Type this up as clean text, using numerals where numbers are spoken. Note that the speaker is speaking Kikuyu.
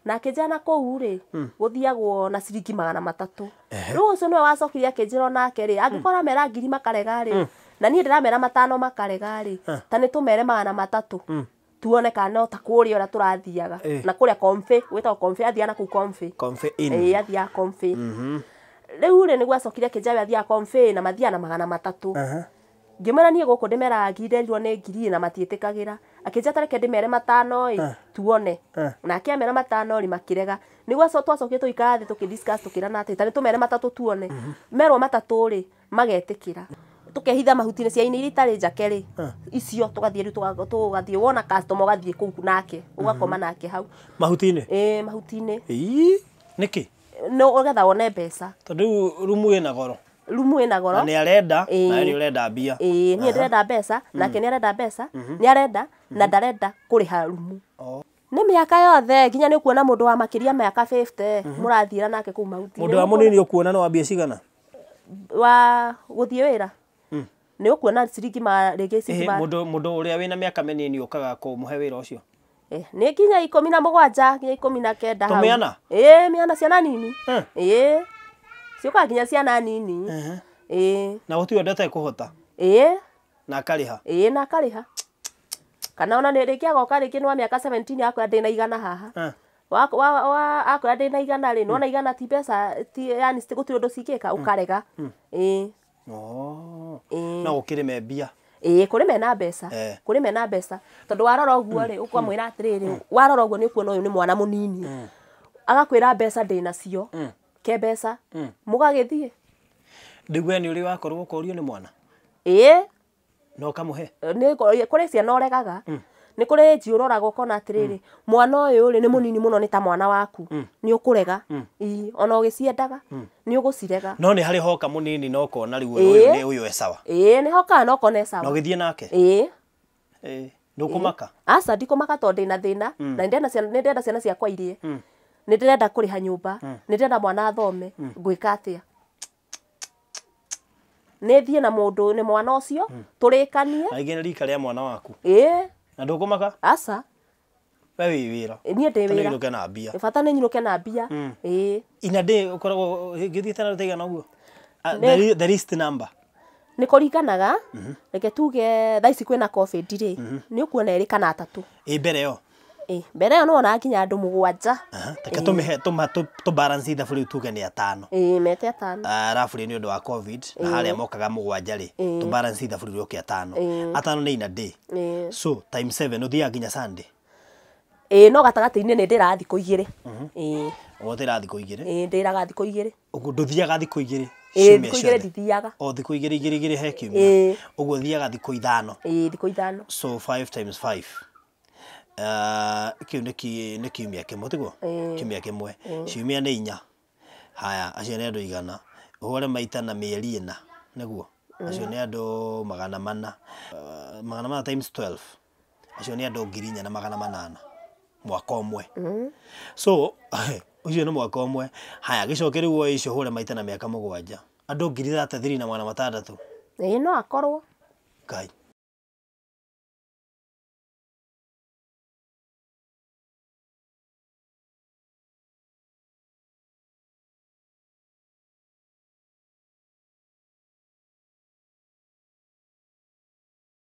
Na akĩnjĩra na kũu rĩ, gũthiagwo na ciringi 300. Rĩu ũcio nĩwe wacokire akĩnjĩra onake rĩ, angĩkorwo amera 1,000 makarega rĩ, na niĩ ndĩramera 500 makarega rĩ, ta nĩ tũmere 300. Tuone kana no ta kũrĩa ũrĩa tũrathiaga. Na kũrĩa Comfy, gwĩtagwo Comfy, athiaga na kũu Comfy. Comfy Inn. Ĩĩ, athiaga Comfy. Rĩu rĩ, nĩguo acokire akĩnjĩra we athiaga Comfy na mathiaga na 300. Ngĩmwĩra niĩ gũkũ ndĩmeraga ngiri, nderirwo nĩ 1,000 na matiĩtĩkagĩra. Akĩnjĩra ta reke ndĩmere 500 ĩ, tuone. Nake amera 500 rĩ, makĩrega. Nĩguo twacokire tũgĩikara thĩ tũkĩ-discuss tũkĩrana atĩ ta nĩ tũmere 3 tuone. Merwo 3 rĩ, magetĩkĩra. Tũkehitha mahuti-inĩ cia-inĩ iria itarĩ njake rĩ, icio tũgathiĩ rĩu tũgathiĩ wona customer ũgathiĩ kũu nake, ũgakoma nake hau. Mahuti-inĩ? Ĩĩ, mahuti-inĩ. Ĩĩ, nĩkĩ? No ũgetha wone mbeca. Tondũ rĩu rumu ĩna goro. Rumu ĩna goro. Na nĩ arenda, Ĩĩ. na nĩ ũrenda mbia. Ĩĩ, niĩ ndĩrenda mbeca, nake nĩ arenda mbeca, nĩ arenda, na ndarenda kũrĩha rumu. Nĩ mĩaka yothe, nginya nĩ ũkuona mũndũ wa makĩria mĩaka 50, mũrathiĩra nake kũu mahuti-inĩ. Mũndũ wa mũnini ũkuona no ambie cigana? Wa gũthiĩ wĩra? Nĩ ũkuona ciringi ma rĩngĩ ciringi ma Mũndũ ũrĩa wĩna mĩaka mĩnini ũkaga kũmũhe wĩra ũcio? Nĩ nginya 17, nginya 19 hau. Tũmĩana? Ĩĩ, mĩana ciana nini. Ĩĩ. Ciũkaga nginya ciana nini. Ĩĩ. Na gũtirĩ ũndũ atekũhota? Ĩĩ. Na akarĩha? Ĩĩ, na akarĩha. Kana ona nĩ rĩngĩ agoka rĩngĩ nĩ wa mĩaka 17 akwĩra ndĩna 100 haha. Akwĩra ndĩna 100 rĩ, nĩwona 100 ti mbeca, ti, yani gũtirĩ ũndũ cingĩka, ũkarega. Ĩĩ. Ĩĩ. No gũkĩrĩ me mbia. Ĩĩ, kũrĩ mena mbeca. Kũrĩ mena mbeca. Tondũ warora ũguo rĩ, ũkamwĩra atĩrĩrĩ, warora ũguo nĩ ũkuona ũyũ nĩ mwana mũnini. Agakwĩra mbeca ndĩnacio. Ke mbeca. Mũgagĩthiĩ. Rĩu we nĩ ũrĩ wakorwo ũkorio nĩ mwana? Ĩĩ. Na ũkamũhe? Nĩ kũrĩ ciana ũregaga. Nĩ kũrĩ age ũroraga ũkona atĩrĩrĩ, mwana ũyũ rĩ, nĩ mũnini mũno nĩ ta mwana waku. Nĩ ũkũrega. Ĩĩ, ona ũgĩciendaga, nĩ ũgũcirega. No nĩ harĩ hoka mũnini na ũkona rĩu ũyũ nĩ ũyũ e sawa. Ĩĩ, nĩ hokaga na ũkona e sawa. Na ũgĩthiĩ nake? Ĩĩ. Ĩĩ. Ndũkũmaka? Aca, ndikũmaka tondũ ndĩna thĩna, na nĩ ndĩrenda ciana ciakwa irie. Nĩ ndĩrenda kũrĩha nyũmba, nĩ ndĩrenda mwana athome, ngwĩka atĩa? Nĩ thiĩ na mũndũ, nĩ mwana ũcio, tũrĩkanie. Na ingĩ nĩ rika rĩa mwana waku. Ĩĩ. Na ndũkũmaka? Aca. We wĩ wĩra. Niĩ ndĩ Bata nĩ wĩra. nyinũke na mbia. Bata nĩ nyinũke na mbia. Ĩĩ. Ina ndĩ ũkoragwo ngĩthiĩte na rũtaigana ũguo? Nĩ The least number. Nĩ kũringanaga, reke tuge thaa ici kwĩna COVID rĩ, nĩ ũkuona 2 kana 3. Ĩ, mbere ĩyo? Ĩ, mbere ĩyo nĩ wonaga nginya andũ 7. Reke tũ balance ithabu rĩu tuge nĩ 5. Ĩ, mete 5. Arabu rĩ nĩ ũndũ wa COVID, na harĩa mokaga 7 rĩ, tũ balance ithabu rĩu rĩũke 5. 5 nĩ ina day. So times 7 ũthiaga nginya Sunday. Ĩ, no gatagatĩ-inĩ nĩ ndĩraga thikũ 2. Ĩ. Ũgũtĩra thikũ 2? Ĩ, ndĩraga thikũ 2. Ũguo ndũthiaga thikũ 2? Ĩ, Ciumia thikũ 2 ciothe. ndithiaga. O thikũ 2, 2, 2 he kiumia. Ĩ. Ũguo ũthiaga thikũ 5. Ĩ, thikũ 5. So 5 times 5. Kĩu nĩ kiumia kĩmwe, tiguo? Ĩ. Kiumia kĩmwe. Ciumia nĩ 4. Haya, acio nĩ andũ 100. Ũhũre maita na mĩeri 4, nĩguo? Acio nĩ andũ 400. 400 times 12. Acio nĩ andũ 4,800. Mwaka ũmwe. So, ũcio nĩ mwaka ũmwe. Haya, gĩcoke rĩu woe icio ũhũre maita na mĩaka 7. Andũ 33,600. Ĩ, no akorwo. Ngai.